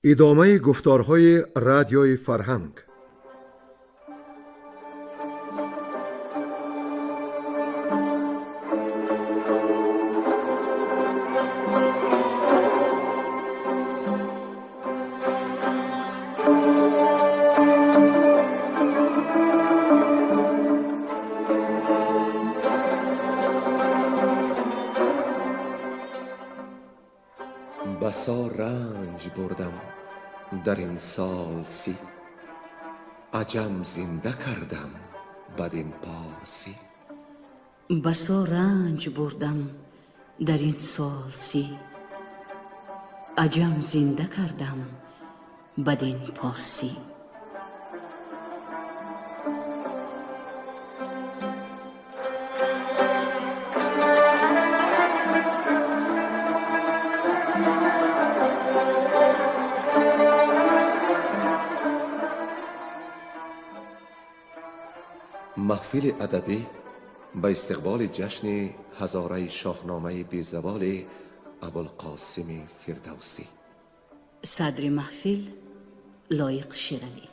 Идомаи гуфторҳои радиои фарҳанг. بسا رنج بردم در این سال 30، عجم زنده کردم بدین پارسی. بسا رنج بردم در این سال 30، عجم زنده کردم بدین پارسی. Маҳфили адабӣ ба истиқболи ҷашни ҳазораи шоҳномаи безаволи Абулқосими Фирдавсӣ. Садри маҳфил Лоиқ Шералӣ.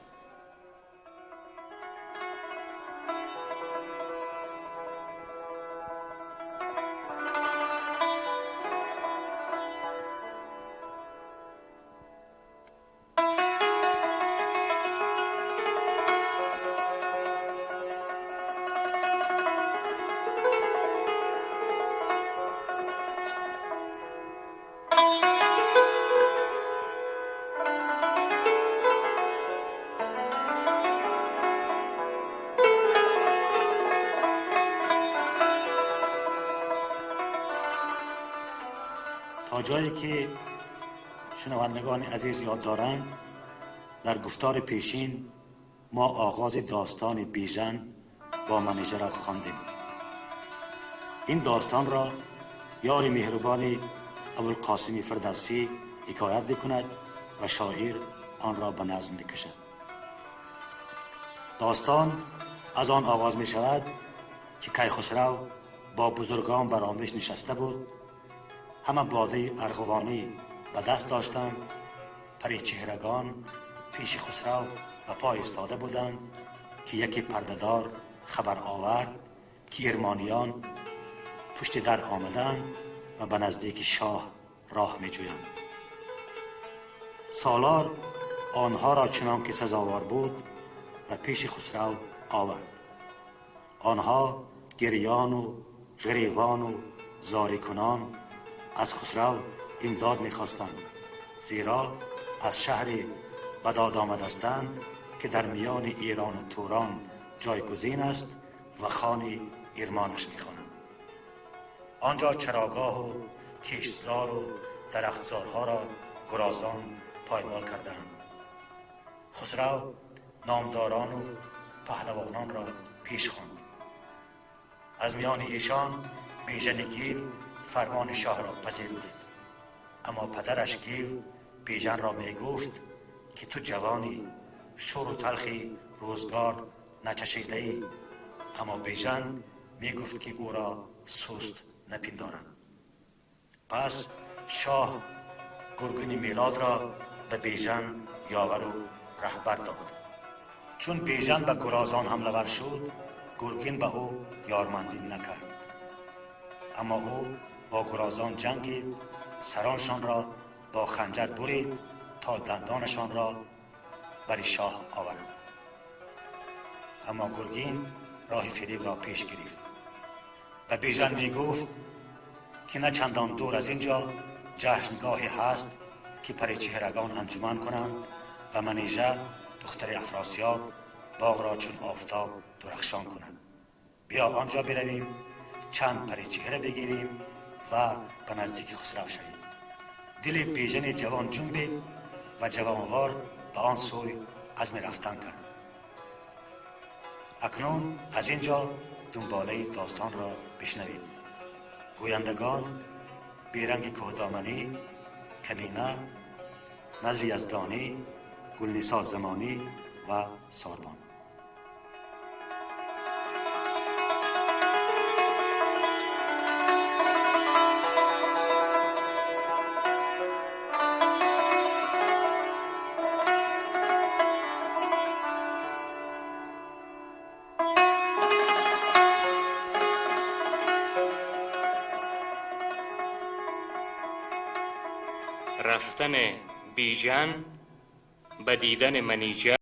تا جایی که شنوندگان عزیز یاد دارند، در گفتار پیشین ما آغاز داستان بیژن با منیژه را خواندیم. این داستان را یار مهربان ابوالقاسم فردوسی حکایت می‌کند و شاعر آن را به نظم می‌کشد. داستان از آن آغاز می‌شود که کیخسرو با بزرگان بر آمش نشسته بود. همه باده ارغوانی به دست داشتند. پری چهرگان پیش خسرو و پای ایستاده بودند که یکی پردهدار خبر آورد که ارمانیان پشت در آمدند و به نزدیک شاه راه می جویند. سالار آنها را چنان که سزاوار بود به پیش خسرو آورد. آنها گریان و غریوان و زاری کنان از خسرو امداد می‌خواستند، زیرا از شهر بداد آمدستند که در میان ایران و توران جایگزین است و خان ایرمانش می‌خوانند. آنجا چراگاه و کشتزار و درختزارها را گرازان پایمال کردند. خسرو نامداران و پهلوانان را پیش خواند. از میان ایشان بیژن گیو فرمان شاه را پذیرفت، اما پدرش گیو بیژن را می گفت که تو جوانی، شور و تلخی روزگار نچشیده ای. اما بیژن می گفت که او را سست نپندارند. پس شاه گرگین میلاد را به بیژن یاور و رهبر داد. چون بیژن به گرازان حمله ور شد، گرگین به او یارمندی نکرد، اما او با گرازان جنگید، سرانشان را با خنجر برید تا دندانشان را بر شاه آورد. اما گرگین راه فریب را پیش گرفت و بیژن می گفت که نه چندان دور از اینجا جشنگاهی هست که پریچهرگان انجمن کنند و منیژه دختر افراسیاب باغ را چون آفتاب درخشان کند. بیا آنجا برویم، چند پریچهره بگیریم و به نزدیک خسرو شویم. دل بیژن جوان جنبید و جوانوار به آن سوی عزم رفتن کرد. اکنون از اینجا دنباله داستان را بشنویم. گویندگان بیرنگ کهدامنی، کمینه، نظر یزدانی، گلنیسا زمانی و ساربان. رفتن بیژن به دیدن منیژه.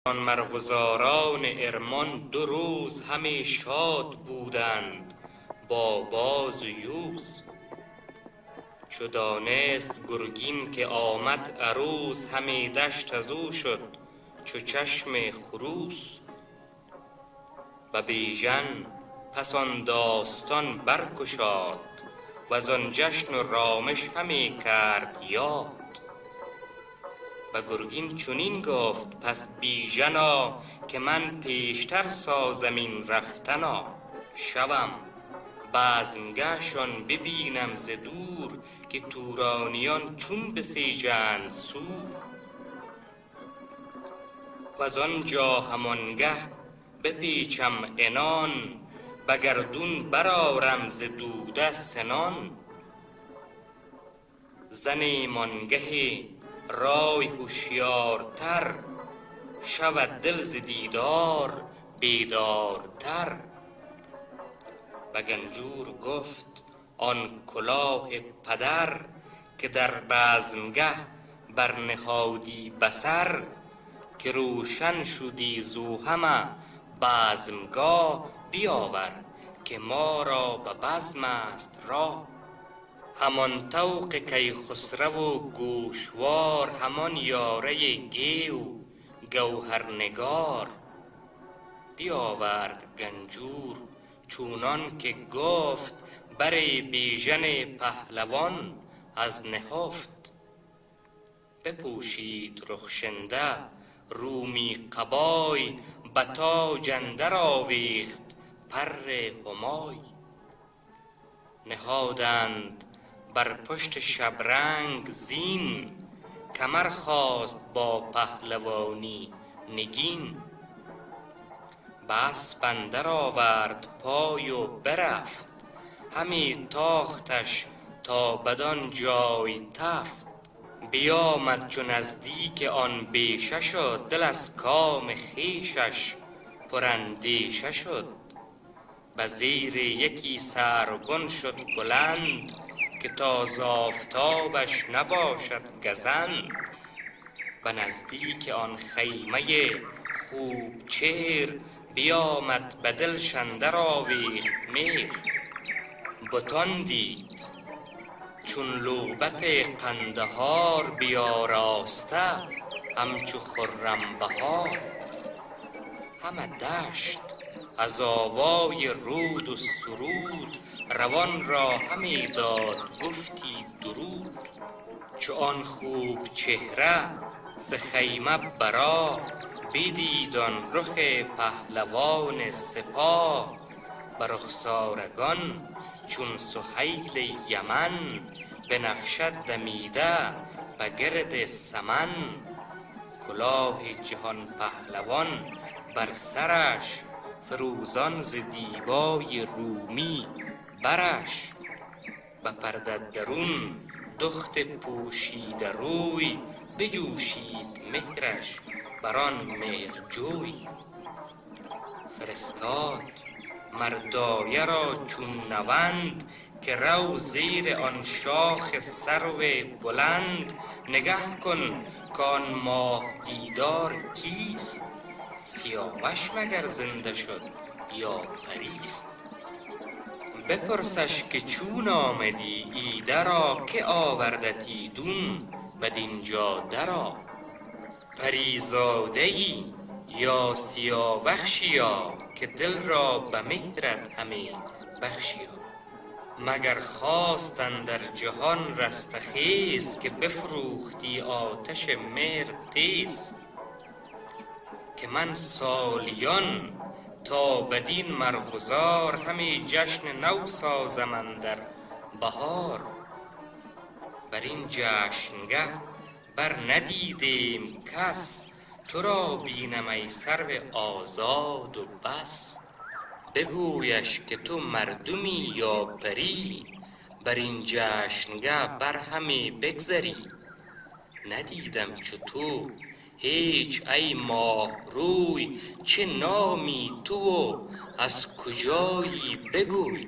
آن مرغزاران ارمان دو روز همی شاد بودند با باز و یوز. چو دانست گرگین که آمد عروس، همی دشت از او شد چو چشم خروس. و بیژن پس آن داستان برگشاد وزان جشن و رامش همی کرد یاد. و گرگین چنین گفت پس بیژنا، که من پیشتر سازم این رفتنا. شوم بزمگهشان ببینم ز دور، که تورانیان چون بسیجند سور. وزآنجا همانگه بپیچم عنان، به گردون برآرم ز دوده سنان. زنیم آنگهی رای هشیارتر، شود دل ز دیدار بیدارتر. به گنجور گفت آن کلاه پدر، که در بزمگه برنهادی بسر. که روشن شدی زو همه بزمگاه، بیاور که ما را به بزم است راه. همان طوق کیخسرو و گوشوار، همان یاره گیو گوهرنگار. بیاورد گنجور چونان که گفت، بر بیژن پهلوان از نهفت. بپوشید رخشنده رومی قبای، به تاج اندر آویخت پر همای. نهادند بر پشت شبرنگ زین، کمر خواست با پهلوانی نگین. به اسپ اندر آورد پای و برفت، همی تاختش تا بدان جای تفت. بیامد چو نزدیک آن بیشه شد، دل از کام خویشش پراندیشه شد. به زیر یکی سروبن شد بلند، که تا ز آفتابش نباشد گزند. به نزدیک آن خیمه خوب چهر، بیامد به دلش اندر آویخت مهر. بتان دید چون لعبت قندهار، بیاراسته همچو خرم بهار. همه دشت از آوای رود و سرود، روان را همی داد گفتی درود. چو آن خوب چهره ز خیمه برا، بدید آن رخ پهلوان سپاه. بر رخسارگان چون سهیل یمن، بنفشه دمیده به گرد سمن. کلاه جهان پهلوان بر سرش، فروزان ز دیبای رومی برش. به پرده درون دخت پوشیده روی، بجوشید مهرش بر آن مهرجوی. فرستاد مر دایه را چون نوند، که رو زیر آن شاخ سرو بلند. نگه کن کآن ماه دیدار کیست، سیاوش مگر زنده شد یا پریست. بپرسش که چون آمدی ایده را، که آوردت ایدون بدینجا درا. پریزاده ای یا سیاوخشیا، که دل را به مهرت همی بخشیا. مگر خواست اندر جهان رستخیز، که بفروختی آتش مهر تیز. که من سالیان تا بدین مرغزار، همی جشن نو سازم اندر بهار. بر این جشنگه بر ندیدیم کس، تو را بینم ای سرو آزاد و بس. بگویش که تو مردمی یا پری، بر این جشنگه بر همی بگذری. ندیدم چو تو هیچ ای ماه روی، چه نامی تو و از کجایی بگوی.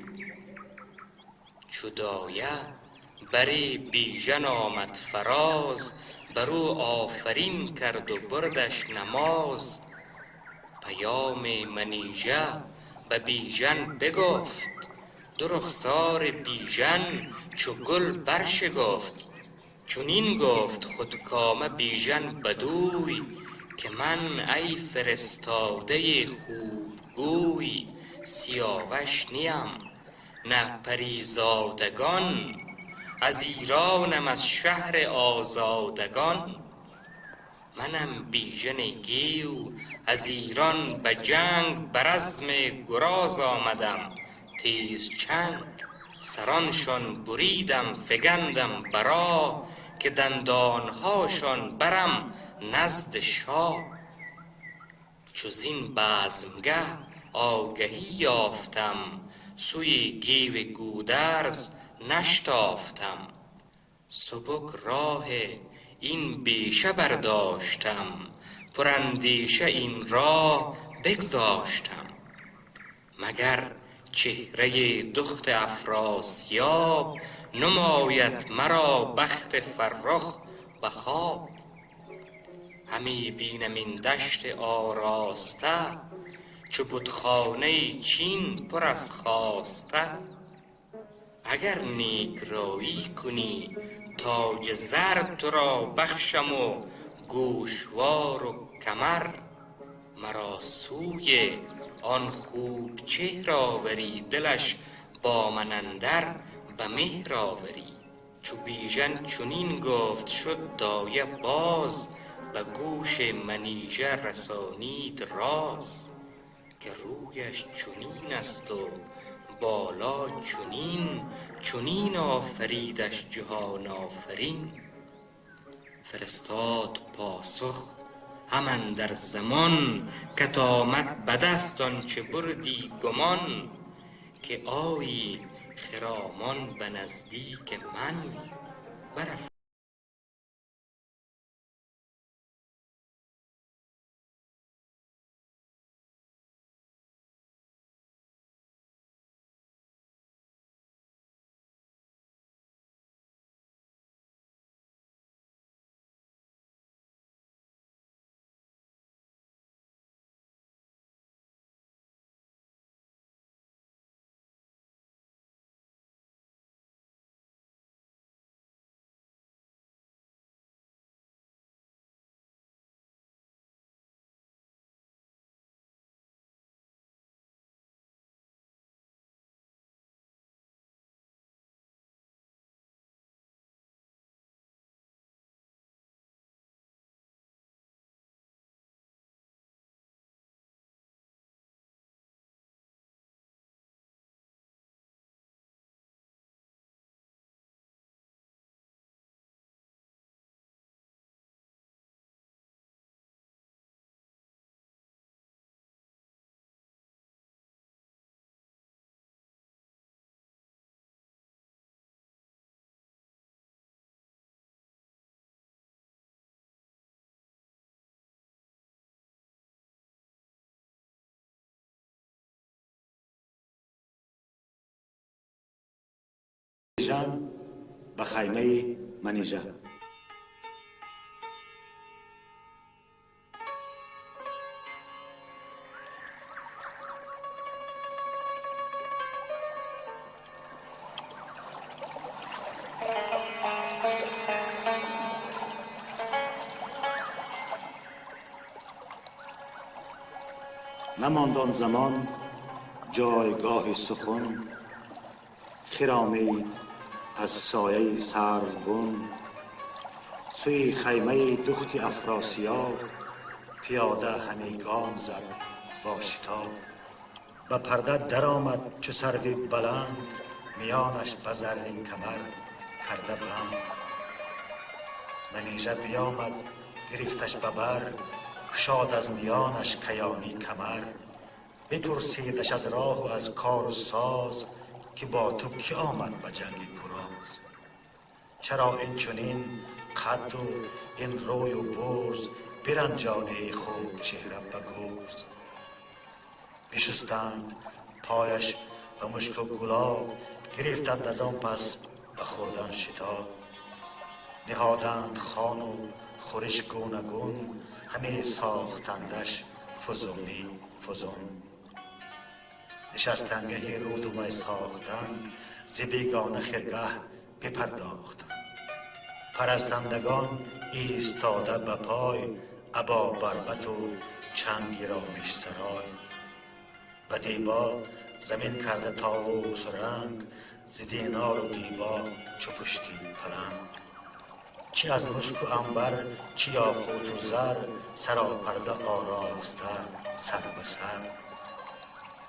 چو دایه بر بیژن آمد فراز، بر او آفرین کرد و بردش نماز. پیام منیژه به بیژن بگفت، دو رخسار بیژن چو گل برشگفت. چنین گفت خودکامه بیژن بدوی، که من ای فرستاده خوبگوی. سیاوش نیم نه پریزادگان، از ایرانم از شهر آزادگان. منم بیژن گیو از ایران به جنگ، بر رزم گراز آمدم تیز چنگ. سرانشان بریدم فگندم برا، که دندانهاشان برم نزد شاه. چو زین بزمگه آگهی یافتم، سوی گیو گودرز نشتافتم. سبک راه این بیشه برداشتم، پراندیشه این راه بگذاشتم. مگر چهره دخت افراسیاب، نماید مرا بخت فرخ به خواب. همی بینم این دشت آراسته، چو بتخانه چین پر از خواسته. اگر نیک رایی کنی تاج زر، تو را بخشم و گوشوار و کمر. مرا سوی آن خوب چهر آوری، دلش با من اندر به مهر آوری. چو بیژن چنین گفت شد دایه باز، به گوش منیژه رسانید راز. که رویش چنین است و بالا چنین، چنین آفریدش جهان آفرین. فرستاد پاسخ هم اندر زمان، کت آمد به دست آنچه بردی گمان. که آیی خرامان به نزدیک من، برافروختم بیژن به خیمه منیژه. نماند آن زمان جایگاه سخن، خرامید از سایه سروبن. سوی خیمه دخت افراسیاب، پیاده همی گام زد با شتاب. به پرده درآمد چو سروی بلند، میانش به زرین کمر کرده بند. منیژه بیامد گرفتش به بر، گشاد از میانش کیانی کمر. بپرسیدش از راه و از کار و ساز، که با تو کی آمد به جنگ گراز. چرا این چنین قد و این روی و برز، برنجانی خوب چهره به گرز. بشستند پایش به مشک و گلاب، گرفتند از آن پس به خوردن شتاب. نهادند خوان و خورش گوناگون، همی ساختندش فزونی فزون. نشستنگه رود و می ساختند، ز بیگانه خرگه بپرداختند. پرستندگان ایستاده به پای، ابا بربط و چنگ رامش سرای. به دیبا زمین کرده طاووس رنگ، ز دینار و دیبا چو پشتی پلنگ. چی از مشک و عنبر چی یاقوت و زر، سراپرده آراسته سر به سر.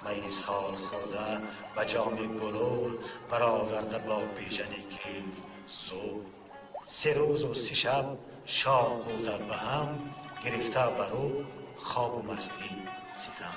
می سال خورده به جام بلور، برآورده با بیژن گیو زور. 3 روز و 3 شب شاد بوده به هم، گرفته بر او خواب و مستی ستم.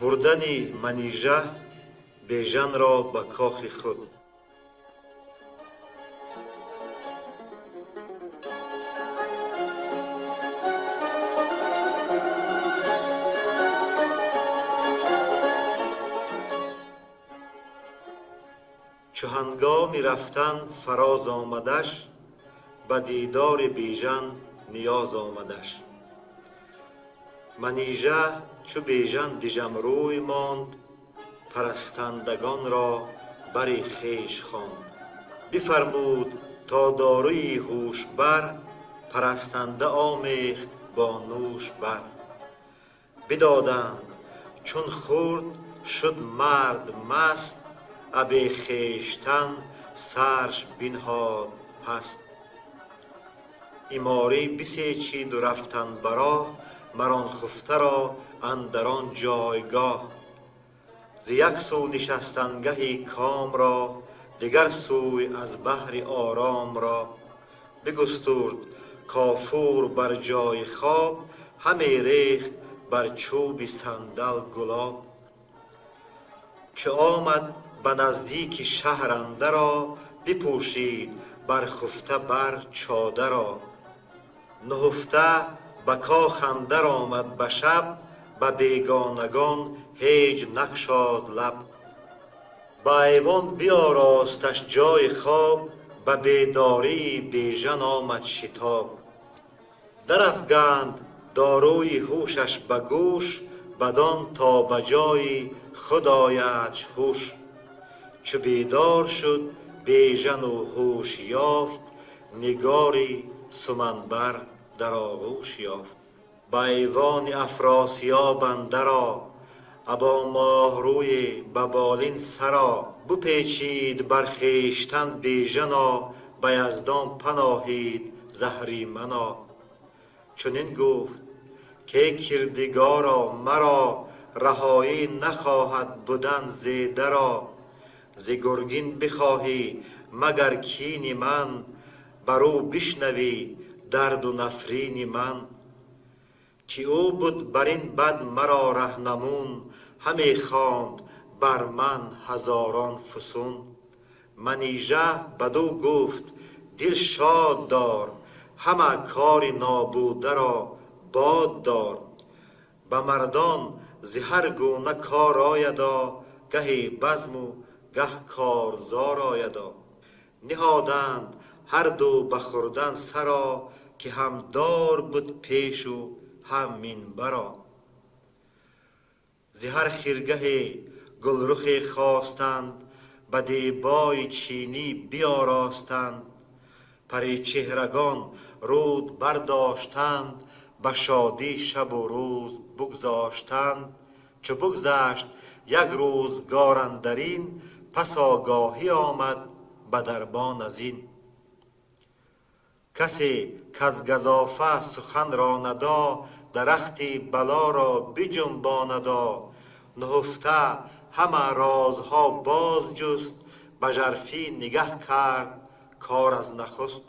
Бурдани Манижа Бежанро ба кохи худ. Чу ҳангоми рафтан фароз омадаш, ба дидори Бежан ниёз омадаш. Манижа чу Бежан дижамрӯй монд, парастандагонро бари хеш хонд. Бифармуд то дорӯи ҳушбар, парастанда омехт бо нӯш бар. Бидоданд, чун хӯрд шуд мард маст, абе хештан сарш бинҳод паст. Иморӣ бисечиду рафтан ба роҳ, мар он хуфтаро андар он ҷойгоҳ. Зи як сӯ нишастангаҳи комро, дигар сӯй аз баҳри оромро. Бигустурд кофур бар ҷои хоб, ҳаме рехт бар чӯби сандал гулоб. Чу омад ба наздики шаҳр андаро, бипӯшид бар хуфта бар чодаро. Нуҳуфта ба кох андар омад ба шаб, ба бегонагон ҳеҷ накшод лаб. Ба айвон биоросташ ҷои хоб, ба бедории Бежан омад шитоб. Дарафганд дорӯи ҳушаш ба гӯш, бадон то ба ҷои худ оядш ҳуш. Чу бедор шуд Бежану ҳуш ёфт, нигори суманбар дар оғӯш ёфт. Ба айвони Афросиёб андаро, або моҳрӯе ба болин саро. Бупечид бар хештан Бежано, ба яздон паноҳид заҳримано. Чунин гуфт ке кирдигоро маро, раҳоӣ нахоҳад будан зедаро. Зи гургин бихоҳӣ магар кини ман, бар ӯ бишнавӣ дарду нафрини ман. Ки ӯ буд бар ин бад маро раҳнамун, ҳаме хонд бар ман ҳазорон фусун. Манижа бадӯ гуфт: дил шод дор, ҳама кори нобударо бод дор. Ба мардон зи ҳар гуна кор ояда, гаҳе базму гаҳ корзор ояда. Ниҳоданд ҳар ду ба хӯрдан саро, ки ҳам дор буд пешу ҳам минбаро. Зи ҳар хиргаҳе гулрухе хостанд, ба дебои чинӣ биёростанд. Паричеҳрагон руд бардоштанд, ба шодӣ шабу рӯз бугзоштанд. Чу бугзашт як рӯзгор андарин, пас огоҳӣ омад ба дарбон аз ин. Касе каз газофа сухан ронада, дарахти балоро биҷунбонада. Нуҳуфта ҳама розҳо боз ҷуст, ба жарфӣ нигаҳ кард кор аз нахуст.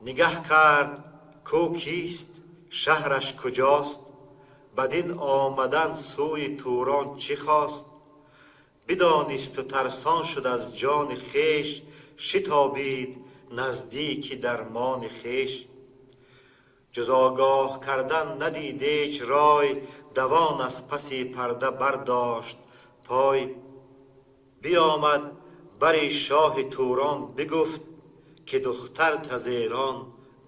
Нигаҳ кард ку кист, шаҳраш куҷост, бадин омадан сӯи Турон чӣ хост. Бидонисту тарсон шуд аз ҷони хеш, шитобид наздики дармони хеш. Ҷуз огоҳ кардан надид ҳеч рой, давон аз паси парда бардошт пой. Биомад бари шоҳи Турон, бигуфт ки духтар тазерон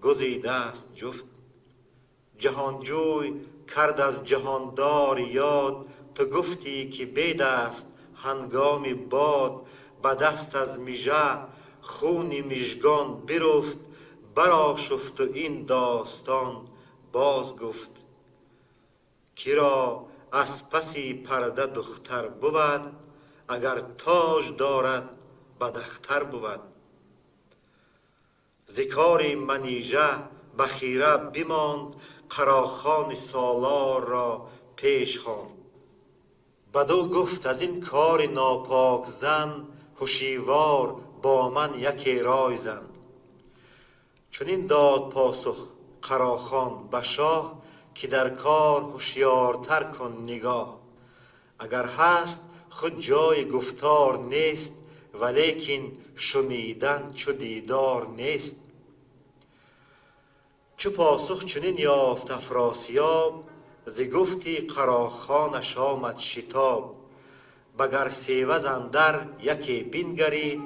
гузидааст ҷуфт. Ҷаҳонҷӯй кард аз ҷаҳондор ёд, ту гуфтӣ ки бед аст ҳангоми бод. Ба даст аз мижа хуни мижгон бируфт, барошуфту ин достон боз гуфт. Киро аз паси парда духтар бувад, агар тоҷ дорад бадахтар бувад. Зи кори Манижа ба хира бимонд, Қарохони солорро пеш хонд. Бадӯ гуфт: аз ин кори нопок зан, ҳушивор бо ман яке рой зан. Чунин дод посух Қарохон ба шоҳ, ки дар кор ҳушёртар кун нигоҳ. Агар ҳаст худ ҷои гуфтор нест, валекин шунидан чу дидор нест. Чу посух чунин ёфт Афросиёб, зи гуфти Қарохонаш омад шитоб. Ба Гарсеваз андар яке бингарид,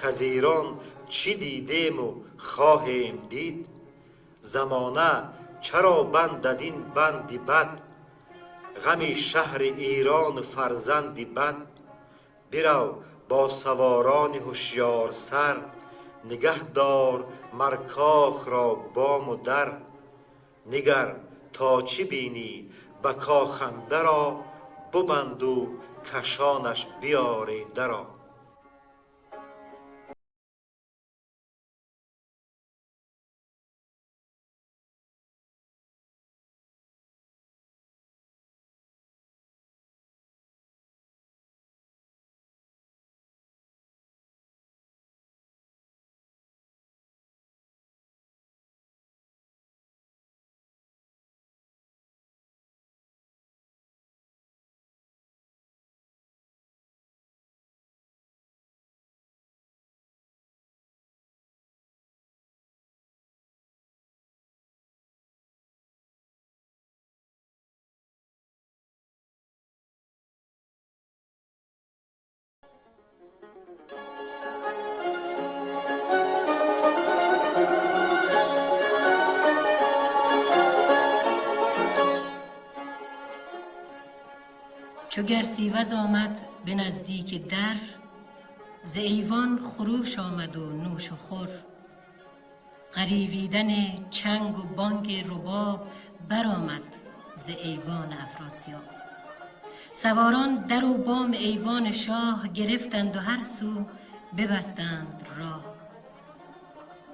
каз Эрон чӣ дидему хоҳем дид. Замона чаро бандад ин банди бад, ғами шаҳри Эрону фарзанди бад. Бирав бо саворони ҳушёрсар, нигаҳ дор мар кохро бому дар. Нигар то чӣ бинӣ ба кох андаро, бубанду кашонаш биёре даро. چو گرسیوز آمد به نزدیک در، ز ایوان خروش آمد و نوش و خور. غریویدن چنگ و بانگ رباب برآمد ز ایوان افراسیاب. سواران در و بام ایوان شاه گرفتند و هر سو ببستند راه.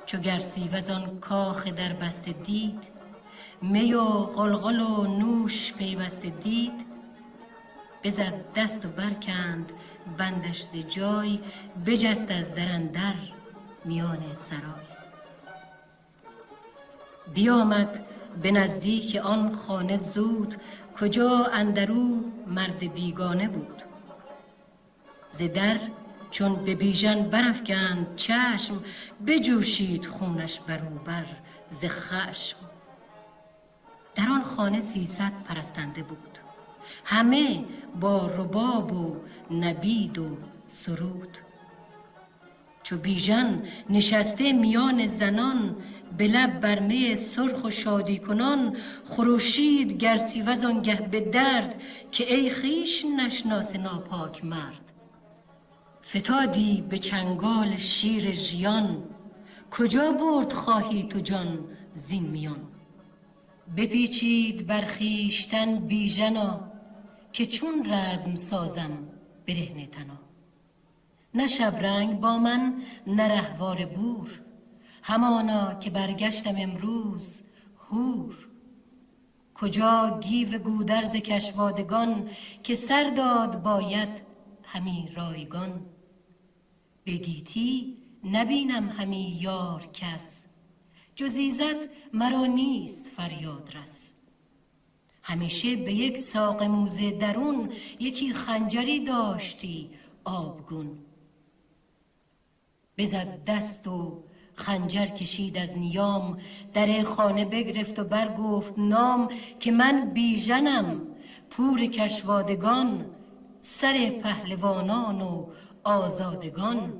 چو گرسیوز آن کاخ در بسته دید، می و غلغل و نوش پیوسته دید، بزد دست و برکند بندش ز جای، بجست از در اندر میان سرای. بیامد به نزدیک آن خانه زود، کجا اندرو مرد بیگانه بود. ز در چون به بیژن برافکند چشم، بجوشید خونش بروبر ز خشم. در آن خانه 300 پرستنده بود، همه با رباب و نبید و سرود. چو بیژن نشسته میان زنان، به لب بر می سرخ و شادی کنان، خروشید گرسیوز آنگه به درد، که ای خویش نشناس ناپاک مرد. فتادی به چنگال شیر ژیان، کجا برد خواهی تو جان زین میان. بپیچید بر خویشتن بیژنا، که چون رزم سازم برهنه تنا. نه شبرنگ با من نه رهوار بور، همانا که برگشتم امروز هور. کجا گیو گودرز کشوادگان، که سر داد باید همی رایگان. به گیتی نبینم همی یار کس، جز ایزد مرا نیست فریاد رس. همیشه به یک ساق موزه درون، یکی خنجری داشتی آبگون. بزد دست و خنجر کشید از نیام، در خانه بگرفت و برگفت نام، که من بیژنم پور کشوادگان، سر پهلوانان و آزادگان.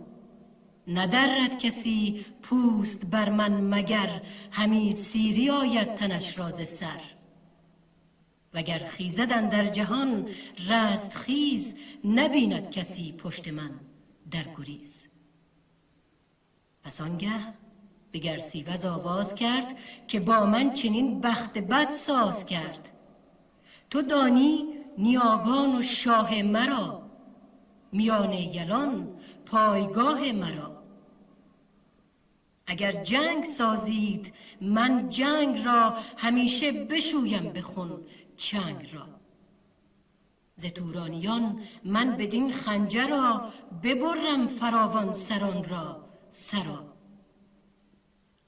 ندرد کسی پوست بر من مگر، همی سیری آید تنش راز سر. وگر خیزد اندر جهان رست خیز، نبیند کسی پشت من در گریز. پس آنگه به گرسیوز آواز کرد، که با من چنین بخت بد ساز کرد. تو دانی نیاگان و شاه مرا، میان یلان پایگاه مرا. اگر جنگ سازید من جنگ را، همیشه بشویم به خون چنگ را. ز تورانیان من بدین خنجرا، ببرم فراوان سران را سرا.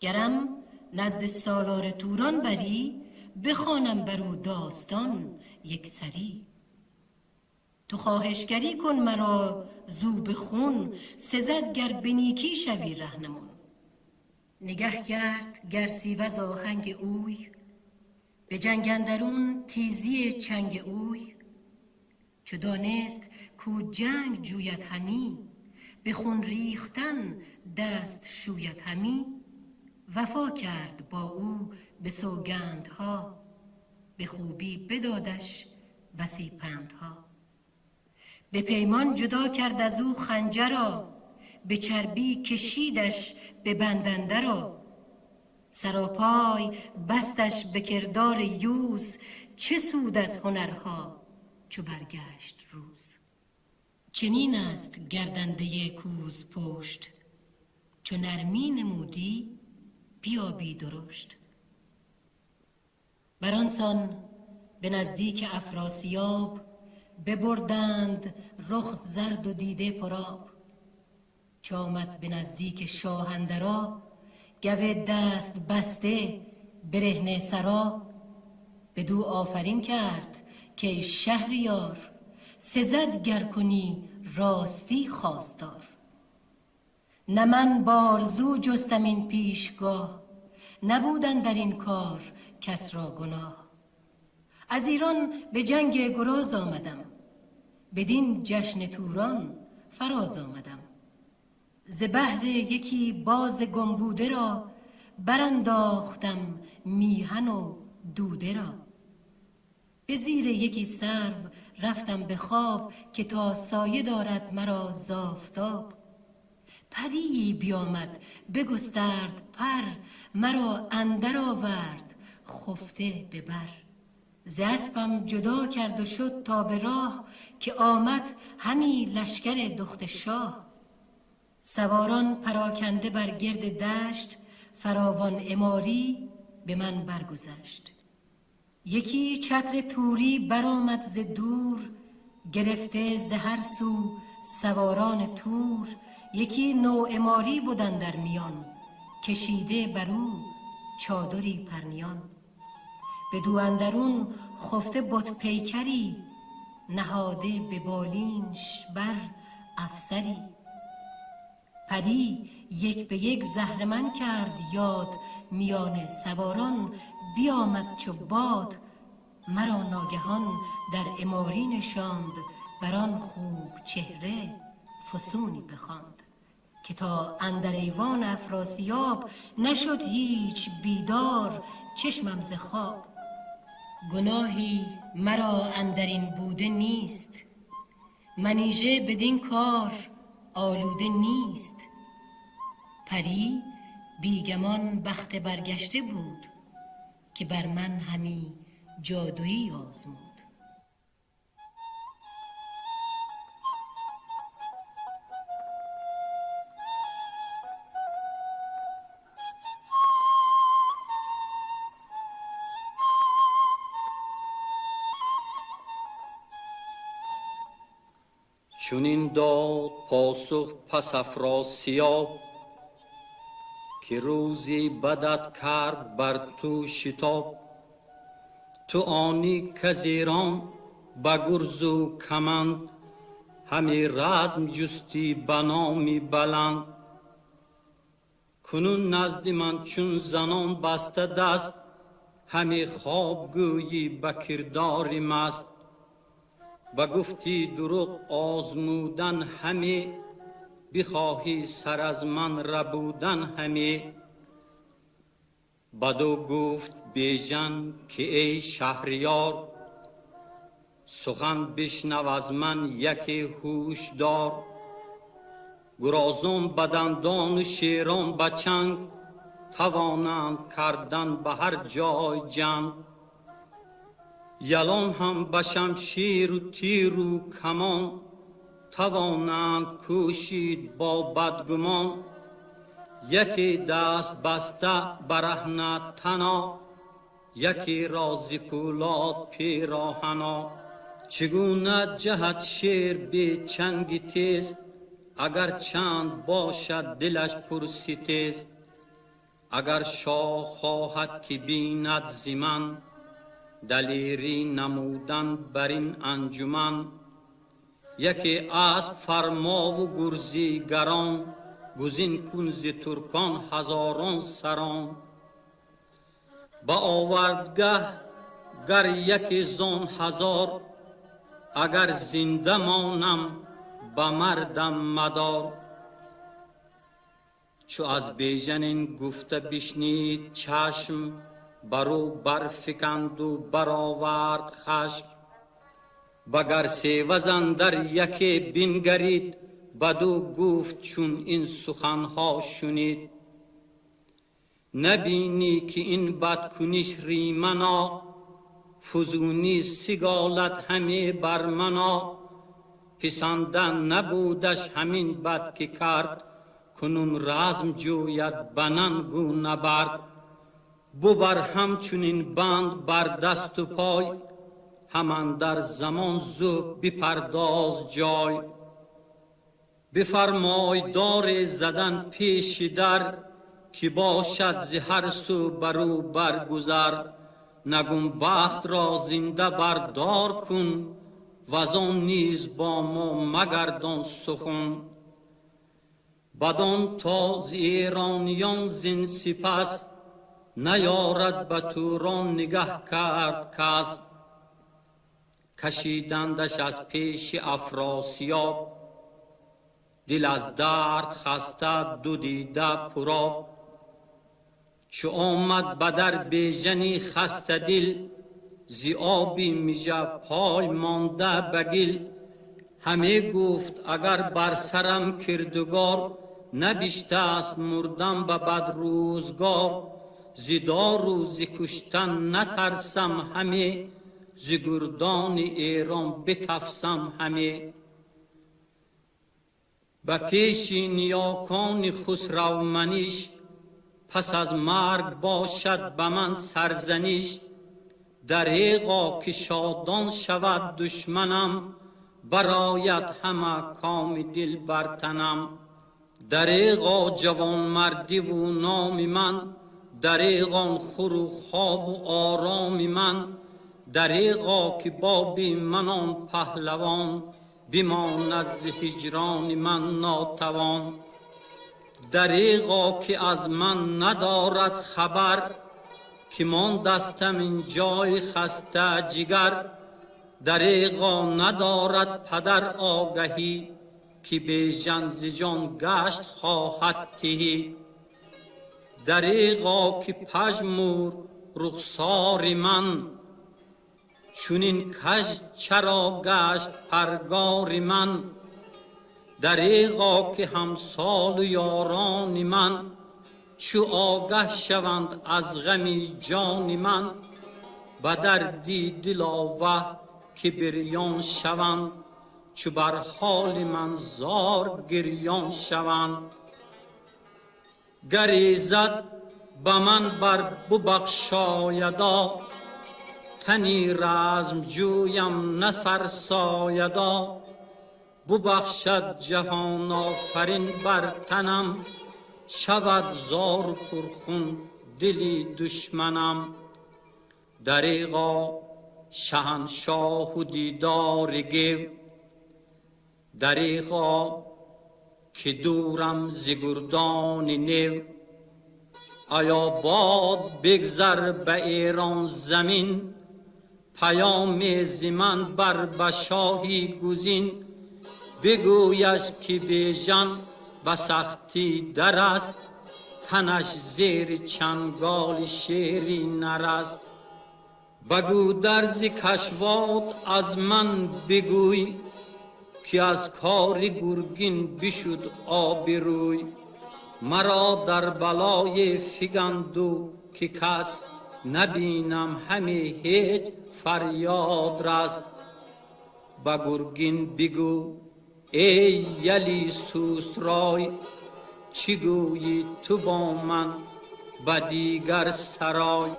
گرم نزد سالار توران بری، بخوانم بر او داستان یک سری. تو خواهشگری کن مرا زو به خون، سزد گر به نیکی شوی رهنمون. نگه کرد گرسیوز آهنگ اوی، به جنگ اندرون تیزی چنگ اوی. چو دانست کو جنگ جوید همی، به خون ریختن دست شوید همی. وفا کرد با او به سوگندها، به خوبی بدادش بسی پندها. به پیمان جدا کرد از او خنجرا، به چربی کشیدش به بند اندرا. سراپای بستش به کردار یوز، چه سود از هنرها چو برگشت روز. چنین است گردنده کوز پشت، چو نرمی نمودی بیابی درشت. بر آن سان به نزدیک افراسیاب، ببردند رخ زرد و دیده پرآب. چو آمد به نزدیک شاه اندرا، گو دست بسته برهنه سرا. بدو آفرین کرد که ای شهریار، سزد گر کنی راستی خواستار. نه من بارزو جستم این پیشگاه، نبود اندر این کار کس را گناه. از ایران به جنگ گراز آمدم، بدین جشن توران فراز آمدم. ز بهر یکی باز گم بوده را، برانداختم میهن و دوده را. به زیر یکی سرو رفتم به خواب، که تا سایه دارد مرا ز آفتاب. پریی بیامد بگسترد پر، مرا اندر آورد خفته به بر. ز اسپم جدا کرد و شد تا به راه، که آمد همی لشکر دخت شاه. سواران پراکنده بر گرد دشت، فراوان عماری به من برگذشت. یکی چتر توری برآمد ز دور، گرفته ز هر سو سواران تور. یکی نوعماری بودن در میان، کشیده بر او چادری پرنیان. بدو اندرون خفته بت پیکری، نهاده به بالینش بر افسری. پری یک به یک زهرمن کرد یاد، میان سواران بیامد چو باد. مرا ناگهان در عماری نشاند، بر آن خوب چهره فسونی بخواند. که تا اندر ایوان افراسیاب، نشد هیچ بیدار چشمم ز خواب. گناهی مرا اندرین بوده نیست، منیژه بدین کار آلوده نیست. پری بیگمان بخت برگشته بود، که بر من همی جادویی آزمود. چنین داد پاسخ پس افراسیاب، که روزی بدت کرد بر تو شتاب. تو آنی کز ایران به گرز و کمند، همی رزم جستی به نامی بلند. کنون نزد من چون زنان بسته دست، همی خواب گویی به کردار مست. به گفتی دروغ آزمودن همی، بخواهی سر از من ربودن همی. بدو گفت بیژن که ای شهریار، سخن بشنو از من یکی هوشدار. گرازان به دندان و شیران به چنگ، توانند کردن به هر جای جنگ. یلان هم به شمشیر و تیر و کمان، توانند کوشید با بدگمان. یکی دست بسته برهنه تنا، یکی را ز پولاد پیراهنا. چگونه جهد شیر بی چنگ تیز، اگر چند باشد دلش پر ستیز. اگر شاه خواهد که بیند ز من، دلیری نمودن بر این انجمن. یکی اسب فرما و گرزی گران، گزین کن ز ترکان هزاران سران. به آوردگه گر یکی زان هزار، اگر زنده مانم به مردم مدار. چو از بیژن این گفته بشنید چشم، برو برفکند و برآورد خشم. بگر سیوز اندر یکی بنگرید، بدو گفت چون این سخنها شنید. نبینی که این بدکنش ریمنا، فزونی سگالد همه بر منا. پسنده نبودش همین بد که کرد، کنون رزم جوید به ننگ و نبرد. ببر همچنین بند بر دست و پای، همان در زمان زو بپرداز جای. بفرمای دار زدن پیش در، که باشد ز هر سو برو برگذر. نگون بخت را زنده بردار کن، وزان نیز با ما مگردان سخن. بدان تا ز ایرانیان زین سپس، نیارد به توران نگه کرد کس. کشیدندش از پیش افراسیاب، دل از درد خسته دو دیده پرآب. چو آمد به در بیژنی خسته دل، ز آبی مژه پای مانده به گل. همی گفت اگر بر سرم کردگار، نبشته است مردن به بد روزگار. ز دار و ز کشتن نترسم همی، ز گردان ایران بتفسم همی. به پیش نیاکان خسرو منیش، پس از مرگ باشد به من سرزنش. دریغا که شادان شود دشمنم، براید همه کام دل بر تنم. Дареғо ҷавонмардиву номи ман, дареғон хуру хобу ороми ман, дареғо ки боби ман он паҳлавон бимонад зи ҳиҷрони ман нотавон. Дареғо ки аз ман надорад хабар, ки мондастам ин ҷои хаста ҷигар, дареғо надорад падар огаҳӣ, ки Бежан зи ҷон гашт хоҳад тиҳӣ. Дареғо ки пажмурд рухсори ман, чунин каж чаро гашт паргори ман, дареғо ки ҳамсолу ёрони ман чу огаҳ шаванд аз ғами ҷони ман, ба дарди диловаҳ ки бирён шаванд, чу бар ҳоли ман зор гирён шаванд. Гар изад ба ман бар бубахшоядо, тани размҷӯям нафарсоядо, бубахшад ҷаҳонофарин бар танам, шавад зору пурхун дили душманам. Дареғо шаҳаншоҳу дидори гев, дареғо ки дурам зи гурдони нев, оё бод бигзар ба Эрон замин, паёме зи ман бар ба шоҳи гузин, бигӯяш ки Бежан ба сахтӣ дар аст, танаш зери чанголи шери нар аст. Ба Гӯдарзи Кашвод аз ман бигӯй, ки аз кори гургин бишуд обрӯй, маро дар балои фиганду ки кас набинам ҳаме ҳеҷ фарёд раст. Ба гургин бигӯ эй яли сустрой, чӣ гӯйӣ ту бо ман ба дигар сарой.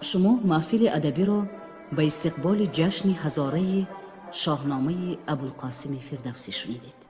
Шумо маҳфили адабиро ба истиқболи ҷашни ҳазораи Шоҳномаи Абулқосими Фирдавсӣ шунидед.